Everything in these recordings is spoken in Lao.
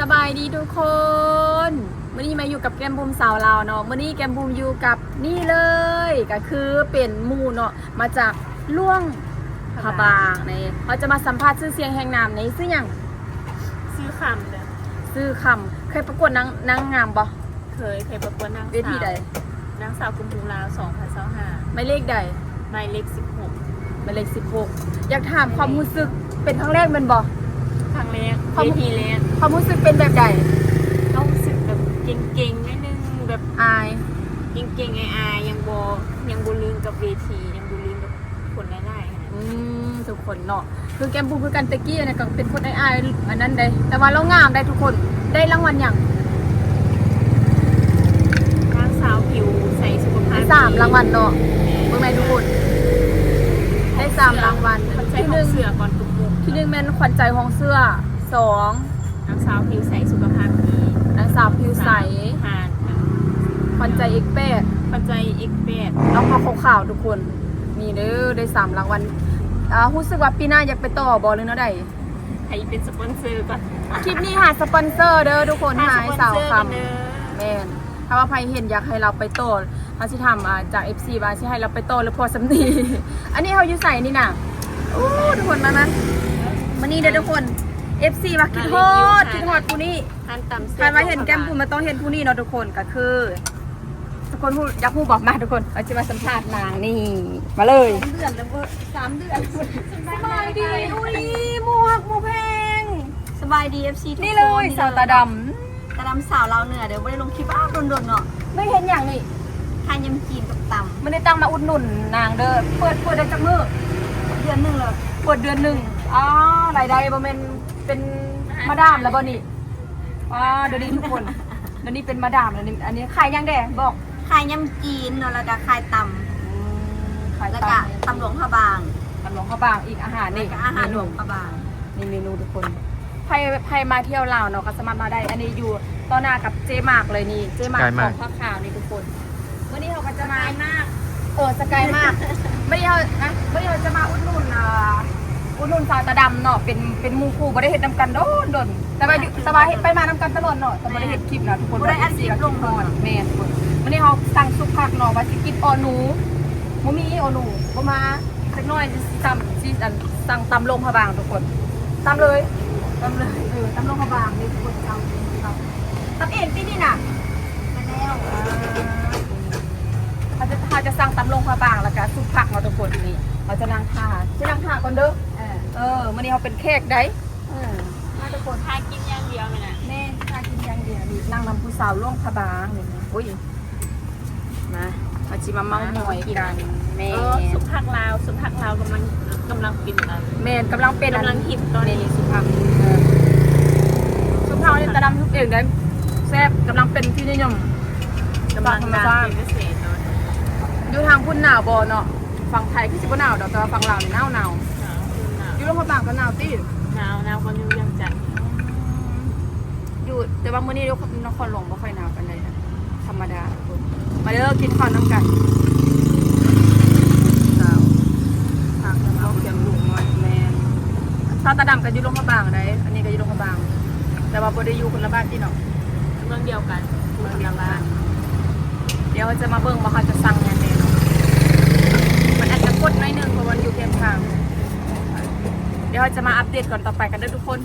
ສະບາຍດີທຸກຄົນ ມື້ນີ້ມາຢູ່ກັບແກ້ມບຸ້ມສາວລາວເນາະ. ມື້ນີ້ແກ້ມບຸ້ມຢູ່ກັບນີ້ເລີຍ ກໍຄືເປັນໝູ່ເນາະ ມາຈາກຫຼວງພະບາງນີ້. ເຮົາຈະມາສຳພາດຊື່ສຽງແຫ່ງນາມນີ້ ຊື່ຫຍັງ? ຊື່ຄຳເດີ. ຊື່ຄຳ. ເຄີຍປະກວດນາງ ນາງງາມບໍ່? ເຄີຍ ເຄີຍປະກວດນາງສາວ. ເວທີໃດ? ນາງສາວກຸມພາລາວ ສອງພັນຊາວຫ້າ. ໝາຍເລກໃດ? ໝາຍເລກສິບຫົກ. ໝາຍເລກສິບຫົກ. ຢາກຖາມຄວາມຮູ້ສຶກ ເປັນຄັ້ງແລກແມ່ນບໍ່? ຄັ້ງແລກ ເວທີແລກ. ຄວາມຮູ້ສຶກເປັນແບບໃດ? ເຮົາຮູ້ສຶກແບບເກງໆ ໜ້ອຍໜຶ່ງ ແບບອາຍ ເກງໆ ອາຍໆ ຍັງບໍ່ ຍັງບໍ່ລຶ້ງກັບເວທີ ຍັງບໍ່ລຶ້ງກັບຄົນຫຼາຍໆ. ອືມ ທຸກຄົນເນາະ ຄືແກ້ມບຸ້ມຄືກັນ ແຕ່ກີ້ນະກໍເປັນຄົນອາຍໆ ອັນນັ້ນເດ້ ແຕ່ວ່າລາວງາມໄດ໋ທຸກຄົນ. ໄດ້ລາງວັນຫຍັງ? ນາງສາວຜິວໃສສຸຂະພາບ ໄດ້ສາມລາງວັນເນາະ. ເບິ່ງໃນທຸກຄົນ ໄດ້ສາມລາງວັນ. ຂວັນໃຈຫ້ອງເສື້ອກ່ອນທຸກມຸມ. ທີໜຶ່ງແມ່ນຂວັນໃຈຫ້ອງເສື້ອ ສອງ ນາງສາວຜິວໃສສຸຂະພາບດີ. ນາງສາວຜິວໃສ ສາມ ຂວັນໃຈເອັກແປດ. ຂວັນໃຈເອັກແປດ ນ້ອງເຮົາຂາວໆ ທຸກຄົນ. ນີ້ເດີ ໄດ້ສາມລາງວັນ. ອ່າ ຮູ້ສຶກວ່າປີໜ້າຢາກໄປຕໍ່ບໍ່ ຫຼືແນວໃດ? ໃຫ້ເປັນສະປອນເຊີກ່ອນ. ຄລິບນີ້ຫາສະປອນເຊີເດີທຸກຄົນ ຫາສະປອນເຊີກ່ອນເດີ. ຫາໃຫ້ສາວຄຳ ແມ່ນ ຖ້າວ່າໃຜເຫັນຢາກໃຫ້ລາວໄປຕໍ່ ເຮົາຊິຖາມ ອ່າ ຈາກເອັຟຊີວ່າຊິໃຫ້ລາວໄປຕໍ່ ຫຼືພໍສ່ຳນີ້. ອັນນີ້ເຮົາຢູ່ໃສນີ້ນະ? ໂອ້ ທຸກຄົນມາ ມາ ມື້ນີ້ເດີທຸກຄົນ ເອັຟຊີວ່າຄິດຮອດ ຄິດຮອດຜູ້ນີ້. ຄັນຕຳແຊບ ຄັນວ່າເຫັນແກ້ມບຸ້ມ ມັນຕ້ອງເຫັນຜູ້ນີ້ເນາະທຸກຄົນ. ກໍຄື ທຸກຄົນຮູ້ ຢາກຮູ້ບໍ່? ມາທຸກຄົນ ເຮົາຊິມາສຳພາດນາງນີ້ ມາເລີຍ. ສອງເດືອນແລ້ວບໍ່? ສາມເດືອນ. ສະບາຍດີ. ອຸ້ຍ ໝູ່ຮັກໝູ່ແພງ. ສະບາຍດີ ເອັຟຊີ ທຸກຄົນ. ນີ້ເລີຍ ສາວຕາດຳ ຕາດຳສາວລາວເໜືອເດີ ບໍ່ໄດ້ລົງຄລິບ ອ້າ ດົນໆ ເນາະ. ໄດ້ເຮັດຫຍັງນີ້? ຂາຍຍຳຈີນກັບຕຳ. ມື້ນີ້ຕັ້ງມາອຸດໜູນນາງເດີ. ເປີດ ເປີດໄດ້ຈັກມື້? ເດືອນໜຶ່ງແລ້ວ. ເປີດເດືອນໜຶ່ງ. ອໍ ລາຍໄດ້ບໍ່ແມ່ນເປັນມາດາມແລ້ວບໍ່ນີ້? ອໍ ດຽວນີ້ທຸກຄົນ ດຽວນີ້ເປັນມາດາມແລ້ວນີ້. ອັນນີ້ຂາຍຫຍັງແດ່? ບອກ. ຂາຍຍຳຈີນເນາະ ແລ້ວກະຂາຍຕຳ. ອືມ ຂາຍຕຳ ແລ້ວກະຕຳຫຼວງພະບາງ. ຕຳຫຼວງພະບາງ ອີກອາຫານນີ້ ແລ້ວກະອາຫານຫຼວງພະບາງ. ນີ້ເມນູທຸກຄົນ ໃຜ ໃຜມາທ່ຽວລາວເນາະ ກໍສາມາດມາໄດ້. ອັນນີ້ຢູ່ຕໍ່ໜ້າກັບເຈມາກເລີຍນີ້ ເຈມາກຂອງຜ້າຂາວນີ້ທຸກຄົນ. ມື້ນີ້ເຮົາກໍຈະມາ ເອີ ສະກາຍມາກ. ມື້ນີ້ເຮົາ ນະ ມື້ນີ້ເຮົາຈະມາອຸດໜູນ ອ່າ ອຸດໜູນສາວຕາດຳເນາະ ເປັນ ເປັນໝູ່ຄູ່ ບໍ່ໄດ້ເຮັດນຳກັນດົນໆ ແຕ່ວ່າຢູ່ ແຕ່ວ່າເຮັດໄປມານຳກັນຕະຫຼອດເນາະ ແຕ່ບໍ່ໄດ້ເຮັດຄລິບນະທຸກຄົນ. ບໍ່ໄດ້ອັດຄລິບລົງເນາະ. ແມ່ນທຸກຄົນ. ມື້ນີ້ເຮົາສັ່ງຊຸບຜັກເນາະ ວ່າຊິກິນອໍໜູ ບໍ່ມີອໍໜູ ບໍ່ມາ. ຈັກໜ້ອຍຊິຕຳ ຊິ ອັນ ສັ່ງຕຳຫຼວງພະບາງທຸກຄົນ. ຕຳເລີຍ ຕຳເລີຍ. ເອີ ຕຳຫຼວງພະບາງນີ້ທຸກຄົນ. ຕຳ ຕຳເອງຕິນີ້ນະ? ແມ່ນແລ້ວ. ອ່າ ເຮົາຈະ ເຮົາຈະສັ່ງຕຳຫຼວງພະບາງ ແລ້ວກະຊຸບຜັກເນາະທຸກຄົນ. ນີ້ເຮົາຈະນັ່ງຖ້າ ຊິນັ່ງຖ້າກ່ອນເດີ. ເອີ ເອີ ມື້ນີ້ເຮົາເປັນແຂກໃດ໋. ເອີ ມາທຸກຄົນ ຖ້າກິນຢ່າງດຽວແມ່ນນະ. ແມ່ນ ຖ້າກິນຢ່າງດຽວ. ນີ້ນັ່ງນຳຜູ້ສາວຫຼວງພະບາງນີ້. ໂອ້ຍ ມາ ເຮົາຊິມາເມົາມອຍກັນ. ແມ່ນ ເອີ ຊຸບຜັກລາວ ຊຸບຜັກລາວກຳລັງ ກຳລັງເປັນ ແມ່ນ ກຳລັງເປັນ ກຳລັງຮິດຕອນນີ້ ຊຸບຜັກ. ເອີ ຊຸບຜັກນີ້ຕາດຳຊຸບເອງໄດ໋ ແຊບ ກຳລັງເປັນທີ່ນິຍົມ. ກຳລັງດັງ ເປັນພິເສດເນາະ. ຢູ່ທາງພຸ້ນໜາວບໍ່ເນາະ? ຝັ່ງໄທຄືຊິບໍ່ໜາວດອກ ແຕ່ວ່າຝັ່ງລາວນີ້ໜາວໆ. ໜາວ ຢູ່ຫຼວງພະບາງກໍໜາວຕິ? ໜາວ ໜາວກວ່າຢູ່ວຽງຈັນ. ຢູ່ ແຕ່ວ່າມື້ນີ້ຢູ່ນະຄອນຫຼວງບໍ່ຄ່ອຍໜາວປານໃດນະ ທຳມະດາ. ມາເດີ ກິນເຂົ້ານຳກັນ. ສາວ ທາງເຮົາກຽມບຸກມາ. ແມ່ນ ສາວຕາດຳກໍຢູ່ຫຼວງພະບາງໃດ໋ ອັນນີ້ກໍຢູ່ຫຼວງພະບາງ ແຕ່ວ່າບໍ່ໄດ້ຢູ່ຄົນລະບ້ານຕິເນາະ. ເມືອງດຽວກັນ ເມືອງດຽວກັນ. ດຽວເຮົາຈະມາເບິ່ງວ່າເຮົາຈະສັ່ງຫຍັງແດ່ເນາະ. ມັນອາດຈະກົດໜ້ອຍໜຶ່ງ ເພາະວ່າຢູ່ແຄມທາງ. ດຽວເຮົາຈະມາອັບເດດຕອນຕໍ່ໄປກັນເດີທຸກຄົນ.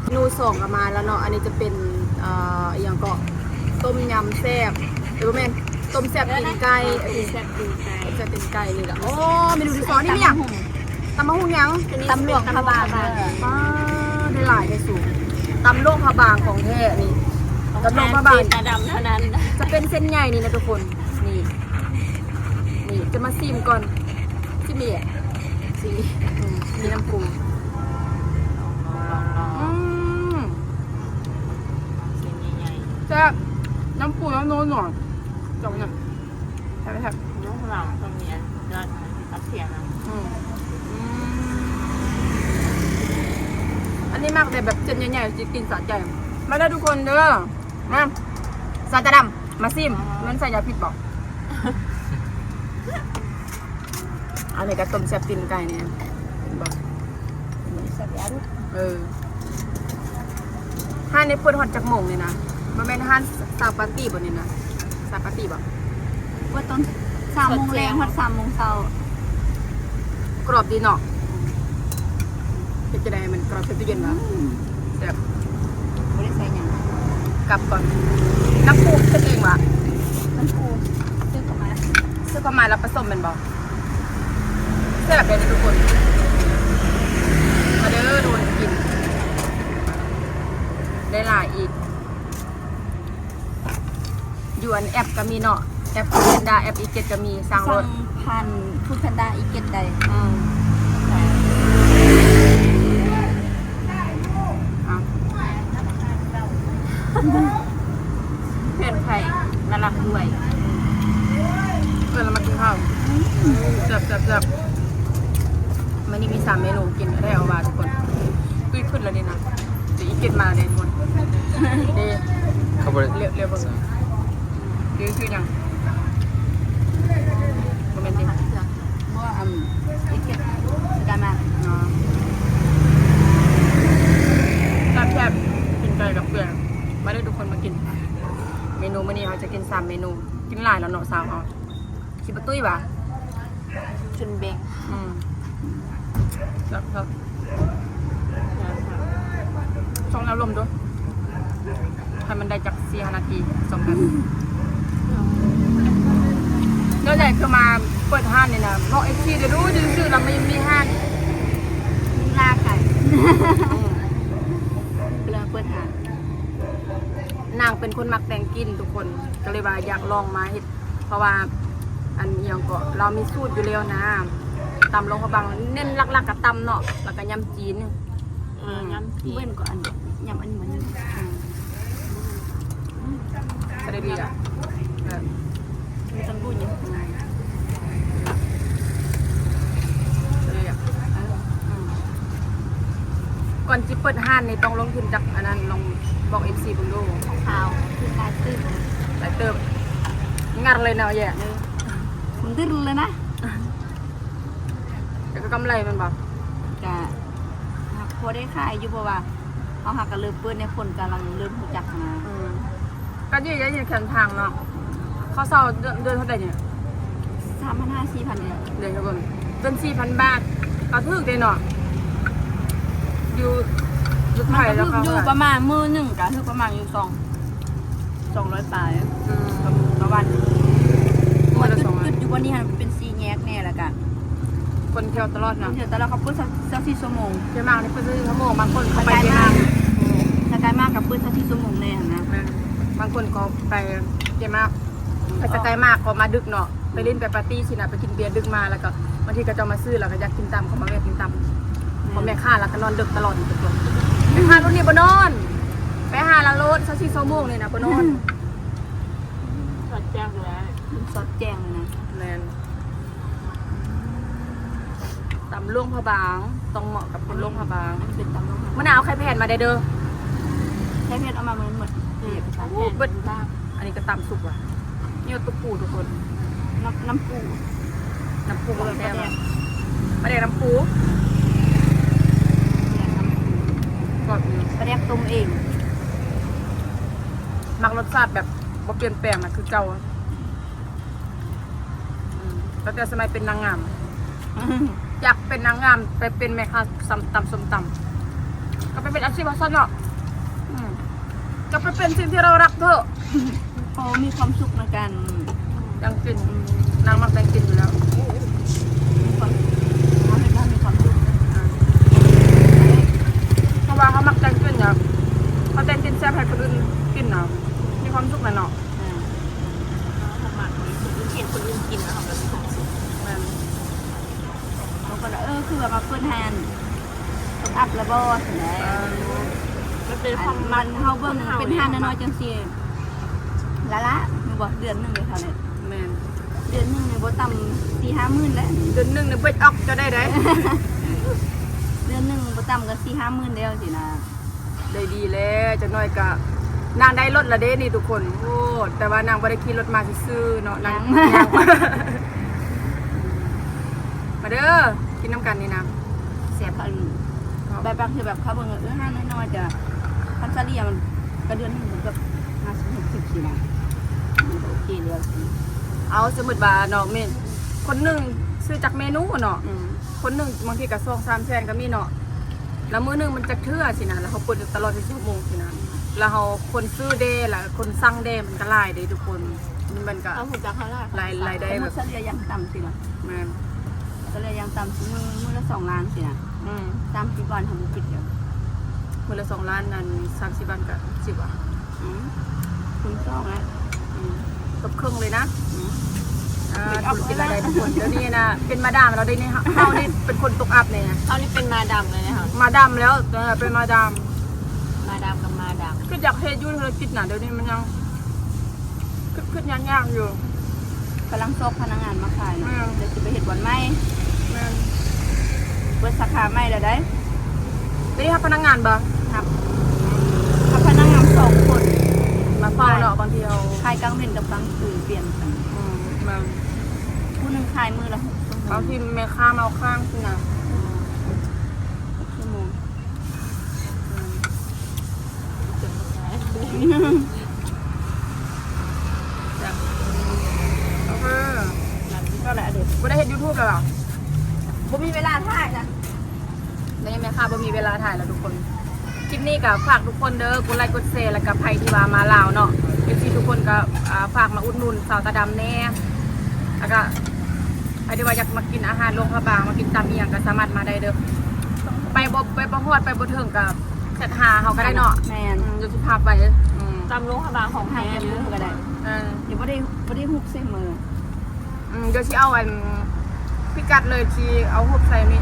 ເມນູສອງກໍມາແລ້ວເນາະ. ອັນນີ້ຈະເປັນ ເອີ ອີ່ຫຍັງເກາະ ຕົ້ມຍຳແຊບ ເອີ ບໍ່ແມ່ນ ຕົ້ມແຊບຕີນໄກ່. ເອີ ເອີ ແຊບຕີນໄກ່ ແຊບຕີນໄກ່ນີ້ລະ. ໂອ້ ເມນູທີສອງນີ້ມີຫຍັງ? ຕຳບັກຫຸ່ງຫຍັງ? ຕຳຫຼວງພະບາງ. ປ້າ ໄດ້ຫຼາຍແທ້ສູງ. ຕຳຫຼວງພະບາງຂອງແທ້ນີ້. ຕຳຫຼວງພະບາງ ຕາດຳເທົ່ານັ້ນ ຈະເປັນເສັ້ນໃຫຍ່ນີ້ນະທຸກຄົນ. ນີ້ ນີ້ຈະມາຊີມກ່ອນ. ຊິມີ ຊິມີ ອືມ ມີນ້ຳປູ. ອືມ ເສັ້ນໃຫຍ່ໆ ແຊບ. ນ້ຳປູນ້ຳນົວໜອຍ ຈອງນະ. ແຊບ ແຊບ. ນ້ຳລາວກໍມີອັນນັ້ນ ປັກເສຍນະ. ອືມ ອືມ ອັນນີ້ມັກແຕ່ແບບເສັ້ນໃຫຍ່ໆ ຊິກິນສະໃຈ. ມາເດີທຸກຄົນເດີ ມາ. ສາວຕາດຳ ມາຊີມ. ມັນໃສ່ຢາພິດບໍ່? ອັນນີ້ກໍຕົ້ມແຊບຕີນໄກ່ນີ້ ເຫັນບໍ່? ແຊບ ເອີ ຮ້ານນີ້ເປີດຮອດຈັກໂມງນີ້ນະ? ບໍ່ແມ່ນຮ້ານຊາວປາຕີ້ບໍ່ນີ້ນະ? ຊາວປາຕີ້ບໍ່? ເປີດຕອນຊາວໂມງແລງຮອດສາມໂມງເຊົ້າ. ກອບດີເນາະ. ເຮັດຈັ່ງໃດໃຫ້ມັນກອບ ໃສ່ຕູ້ເຢັນຫວາ? ອືມ ແຊບ. ບໍ່ໄດ້ໃສ່ຫຍັງ. ກັບກ່ອນ. ນ້ຳປູເຮັດເອງຫວາ? ນ້ຳປູຊື້ເຂົ້າມາ. ຊື້ເຂົ້າມາແລ້ວປະສົມແມ່ນບໍ່? ແຊບເດ້ທຸກຄົນ. ມາເດີທຸກຄົນກິນ ໄດ້ຫຼາຍອີກ. ຢູ່ອັນແອັບກໍມີເນາະ ແອັບຟູດແພນດ້າ ແອັບອີເຈັດກໍມີ. ສັ່ງໂລດ ສັ່ງຜ່ານຟູດແພນດ້າ ອີເຈັດໄດ້. ເອີ ເອົາ ເພື່ອນໄຂ່ໜ້າລັກດ້ວຍ. ເອີ້ນລາວມາກິນເຂົ້າ. ອືມ ແຊບໆໆ. ມື້ນີ້ມີສາມເມນູກິນ ໄດ້ເອົາວ່າທຸກຄົນ. ຕຸ້ຍຂຶ້ນແລ້ວນີ້ນະ. ຈະອີເຈັດມາເດ້ທຸກຄົນ. ເດ້ ເຂົາບໍ່ໄດ້ ລຽວໆເບິ່ງ. ຄື ຄືຫຍັງ? ບໍ່ແມ່ນຕິ? ບໍ່ ອັນ ອີເຈັດ ການມາ. ອໍ ແຊບໆ ກິນໄກ່ກັບເກືອ. ມາເດີທຸກຄົນມາກິນ. ເມນູມື້ນີ້ເຮົາຈະກິນສາມເມນູ. ກິນຫຼາຍແລ້ວເນາະສາວເຮົາ. ຊິບໍ່ຕຸ້ຍຫວາ? ຈົນແບ່ງ. ອືມ ແຊບໆ. ສ່ອງແນວລົມດູ ໃຫ້ມັນໄດ້ຈັກສີ່ຫ້ານາທີ ສ່ອງກັນ. ແນວໃດຄືມາເປີດຮ້ານນີ້ນະ? ບອກເອັຟຊີເດີດູ ຊື່ໆລະມີ ມີຮ້ານ ລາໄກ. ອືມ ເວລາເປີດຮ້ານ ນາງເປັນຄົນມັກແຕ່ງກິນທຸກຄົນ ກໍເລີຍວ່າຢາກລອງມາເຮັດ ເພາະວ່າ ອັນ ອີ່ຫຍັງເກາະ ລາວມີສູດຢູ່ແລ້ວນະ. ຕຳຫຼວງພະບາງ ເນັ້ນຫຼັກໆກໍຕຳເນາະ ແລ້ວກໍຍຳຈີນ. ເອີ ຍຳຈີນ. ເວັ້ນກໍອັນ ຍຳອັນນີ້ມັນ ອືມ ອືມ ກໍໄດ້ດີລະ. ເອີ ມີຕັງບຸນຢູ່. ອືມ ກໍໄດ້ລະ. ເອີ ອືມ ກ່ອນຊິເປີດຮ້ານນີ້ຕ້ອງລົງທຶນຈັກອັນນັ້ນ ລອງບອກເອັຟຊີເບິ່ງດູ. ຄ່າວໆ ຄືຫຼາຍຕື່ມ ຫຼາຍເຕີບ. ງັດເລີຍເນາະ ແຍະ ເອີ ມັນດຶດເລີຍນະ. ແຕ່ກໍກຳໄລແມ່ນບໍ່? ກະຫາກພໍໄດ້ຂາຍຢູ່ ເພາະວ່າເຮົາຫາກະເລີ່ມເປີດໃນຄົນກຳລັງເລີ່ມຮູ້ຈັກຫັ້ນນະ. ອືມ ກໍຢູ່ໄດ້ຢູ່ແຄມທາງເນາະ. ເຂົາເຊົ່າເດືອນ ເດືອນເທົ່າໃດນີ້? ສາມພັນຫ້າ ສີ່ພັນເດືອນ ເດືອນ ເດືອນສີ່ພັນບາດ ກໍຖືກເດ້ເນາະ. ຢູ່ ຢູ່ໄທ ມັນກໍຖືກຢູ່ ແລ້ວເຂົາ ປະມານມື້ໜຶ່ງກໍຖືກປະມານຢູ່ສອງ ສອງຮ້ອຍປາຍ. ອືມ ຕໍ່ ຕໍ່ວັນ. ເພາະວ່າຈຸດ ຈຸດຢູ່ບ່ອນນີ້ຫັ້ນເປັນສີ່ແຍກແນ່ ແລ້ວກະຄົນທ່ຽວຕະຫຼອດເນາະ. ຄົນທ່ຽວຕະຫຼອດ ເຂົາເປີດຊາວສີ່ຊົ່ວໂມງ. ເຈ້ຍມາກນີ້ເປີດຊາວສີ່ຊົ່ວໂມງ. ບາງຄົນເຂົາໄປເຈ້ຍມາກ ສະກາຍມາກກໍເປີດຊາວສີ່ຊົ່ວໂມງແນ່ຫັ້ນນະ. ແມ່ນ ບາງຄົນເຂົາໄປເຈ້ຍມາກ ໄປສະກາຍມາກກໍມາດຶກເນາະ. ໄປຫຼິ້ນໄປປາຕີ້ຊີ້ນະ ໄປກິນເບຍດຶກມາ ແລ້ວກໍບາງທີເຂົາເຈົ້າມາຊື້ ແລ້ວກໍຢາກກິນຕຳ ເຂົາມາແວະກິນຕຳ. ອືມ ເພາະແມ່ຄ້າລາວກໍນອນດຶກຕະຫຼອດນີ້ທຸກຄົນ. ແມ່ຄ້າລຸ້ນນີ້ບໍ່ນອນ ໄປຫາລາວໂລດ ຊາວສີ່ຊົ່ວໂມງນີ້ນະ ບໍ່ນອນ. ອືມ ສອດແຈ້ງເລີຍ ມັນສອດແຈ້ງເລີຍນະ. ແມ່ນ ຕຳຫຼວງພະບາງ ຕ້ອງເໝາະກັບຄົນຫຼວງພະບາງ. ເປັນຕຳຫຼວງພະບາງ. ມື້ໜ້າເອົາໄຂ່ແຜ່ນມາໄດ້ເດີ. ໄຂ່ແຜ່ນເອົາມາໝົດ ໝົດ. ອືມ ໂອ້ ເບິດ. ອັນນີ້ກໍຕຳສຸກວ່າ ນີ້ຕົວປູທຸກຄົນ. ນ້ຳ ນ້ຳປູ ນ້ຳປູ ເອີ ຂອງແທ້ ປາແດກ ປາແດກນ້ຳປູ ປາແດກນ້ຳປູ ກອບຢູ່ ປາແດກຕົ້ມເອງ. ມັກລົດຊາດແບບບໍ່ປ່ຽນແປງນະ ຄືເກົ່າ. ອືມ ຕັ້ງແຕ່ສະໄໝເປັນນາງງາມ ຈາກເປັນນາງງາມໄປເປັນແມ່ຄ້າ ຕຳ ຕຳສົ້ມຕຳ ກໍໄປເປັນອາຊີບຂອງຊັ້ນເນາະ. ອືມ ກໍໄປເປັນສິ່ງທີ່ເຮົາຮັກເຖາະ. ເຮົາມີຄວາມສຸກໃນການແຕ່ງກິນ. ອືມ ນາງມັກແຕ່ງກິນຢູ່ແລ້ວ. ມີຄວາມ ເຮົາເຮັດແລ້ວມີຄວາມສຸກ. ອ່າ ເພາະວ່າເຮົາມັກແຕ່ງກິນນະ ເຮົາແຕ່ງກິນແຊບໃຫ້ຄົນອື່ນກິນນະ ມີຄວາມສຸກນະເນາະ. ອືມ ເຮົາມັກເຫັນຄົນອື່ນກິນແລ້ວເຮົາກໍມີຄວາມສຸກ. ແມ່ນ. ບາງຄົນວ່າ ເອີ ຄືວ່າມາເປີດຮ້ານ ເປີດອັບລະບໍ່ ຊັ້ນແຫຼະ. ເອີ ມັນເປັນຄວາມມັກ ເຮົາເບິ່ງເປັນຮ້ານນ້ອຍໆ ຈັ່ງຊີ້ ລະລະ ແມ່ນບໍ່? ເດືອນໜຶ່ງໄດ້ເທົ່າໃດ? ແມ່ນ ເດືອນໜຶ່ງນີ້ບໍ່ຕ່ຳສີ່ຫ້າໝື່ນແຫຼະ. ເດືອນໜຶ່ງນີ້ເບິດອອກເຈົ້າໄດ້ໃດ. ເດືອນໜຶ່ງບໍ່ຕ່ຳກໍສີ່ຫ້າໝື່ນແລ້ວຊີ້ນະ. ໄດ້ດີແລ້ວ ຈັກໜ້ອຍກະ ນາງໄດ້ລົດລະເດ້ນີ້ທຸກຄົນ. ໂອ້ ແຕ່ວ່ານາງບໍ່ໄດ້ຂີ່ລົດມາຊື່ໆເນາະ ນາງ ຍ່າງ ຍ່າງ ມາເດີ ກິນນຳກັນນີ້ນະ ແຊບ ເອີ ເອົາ ແບບບາງເທື່ອແບບເຂົາເບິ່ງ ເອີ ຮ້ານນ້ອຍໆ ແຕ່ຄັນສະເລ່ຍມັນກະເດືອນໜຶ່ງມັນກະຫ້າສິບ ຫົກສິບ ຊີ້ນະ ມັນກະໂອເຄແລ້ວ. ເອົາ ສົມມຸດວ່າເນາະ ແມ່ນຄົນໜຶ່ງຊື້ຈັກເມນູເນາະ ອືມ ຄົນໜຶ່ງບາງທີກະສອງສາມແສນກະມີເນາະ ລະມື້ໜຶ່ງມັນຈັກເທື່ອຊີ້ນະ ລະເຮົາເປີດຕະຫຼອດຊາວສີ່ຊົ່ວໂມງຊີ້ນະ ລະເຮົາຄົນຊື້ແດ່ ລະຄົນສັ່ງແດ່ ມັນກະຫຼາຍເດ້ທຸກຄົນ. ມັນກະ ເຮົາຮູ້ຈັກເຮົາລະ ລາຍ ລາຍໄດ້ແບບ ສົມມຸດສະເລ່ຍຢ່າງຕ່ຳຊີ້ນະ ແມ່ນ ສະເລ່ຍຢ່າງຕ່ຳມື້ ມື້ລະສອງລ້ານຊີ້ນະ ອືມ ສາມສິບວັນເຮົາບໍ່ຄິດເດີ ມື້ລະສອງລ້ານນັ້ນ ສາມສິບວັນກະສິບ ອືມ ຄູນສອງແລ້ວ ອືມ ເກືອບເຄິ່ງເລີຍນະ ອືມ ອ່າ ທຸລະກິດລາຍໄດ້ທຸກຄົນ ດຽວນີ້ນະ ເປັນມາດາມແລ້ວເດ້ນີ້ ເຮົາ ເຮົານີ້ເປັນຄົນຕົກອັບເລີຍນະ ເຮົານີ້ເປັນມາດາມເລີຍນະ ເຮົາ ມາດາມແລ້ວ ເອີ ເປັນມາດາມ ມາດາມກັບມາດາມ ຄືຢາກເຮັດຢູ່ທຸລະກິດນະ ດຽວນີ້ມັນຍັງ ຄິດ ຄິດຍາກໆຢູ່ ກຳລັງຊອກພະນັກງານມາຂາຍນະ ແມ່ນ ດຽວຊິໄປເຮັດບ່ອນໃໝ່ ແມ່ນ ເປີດສາຂາໃໝ່ແລ້ວໃດ໋ ໄດ້ຮັບພະນັກງານບໍ່? ຮັບ ຮັບພະນັກງານສອງຄົນ ມາເຝົ້າເນາະ ບາງທີເຮົາ ຂາຍກາງເວັນກັບກາງຄືນປ່ຽນກັນ ອືມ ແມ່ນ ຜູ້ໜຶ່ງຂາຍມື້ລະຫົກຊົ່ວໂມງ ບາງທີແມ່ຄ້າມາເອົາຄ້າງຊີ້ນະ ຫົກຊົ່ວໂມງ. ເອີ ບໍ່ໄດ້ເຮັດຢູທູບແລ້ວເຫາະ ບໍ່ມີເວລາຖ່າຍນະ ໄດ້ແມ່ຄ້າບໍ່ມີເວລາຖ່າຍແລ້ວທຸກຄົນ. ຄລິບນີ້ກະຝາກທຸກຄົນເດີ ກົດໄລກົດແຊ ລະກະໃຜທີ່ວ່າມາລາວເນາະ ເອັຟຊີ ທຸກຄົນກະ ອ່າ ຝາກມາອຸດໜູນສາວຕາດຳແດ່ ລະກະ ໃຜທີ່ວ່າຢາກມາກິນອາຫານຫຼວງພະບາງ ມາກິນຕຳອີ່ຫຍັງກະສາມາດມາໄດ້ເດີ ໄປບໍ່ ໄປບໍ່ຮອດ ໄປບໍ່ເຖິງກະແຊັດຫາເຮົາກະໄດ້ເນາະ ແມ່ນ ອືມ ດຽວຊິພາໄປ ອືມ ຕຳຫຼວງພະບາງຂອງແທ້ເດີ ກະໄດ້ ເອີ ດຽວບໍ່ໄດ້ ບໍ່ໄດ້ຮູບໃສ່ມື ອືມ ດຽວຊິເອົາອັນພິກັດເລີຍ ຊິເອົາຮູບໃສ່ນີ້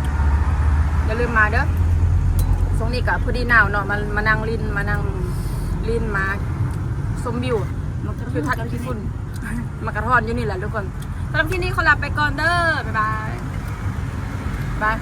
ຢ່າລືມມາເດີ ຊ່ວງນີ້ກະພໍດີໜາວເນາະ ມາ ມານັ່ງຫຼິ້ນ ມານັ່ງຫຼິ້ນ ມາຊົມວິວທິວທັດທີ່ຝຸ່ນ ມັນກະຮ້ອນຢູ່ນີ້ແຫຼະທຸກຄົນ. ສຳລັບຄລິບນີ້ຂໍລາໄປກ່ອນເດີ ບາຍບາຍ ບາຍ.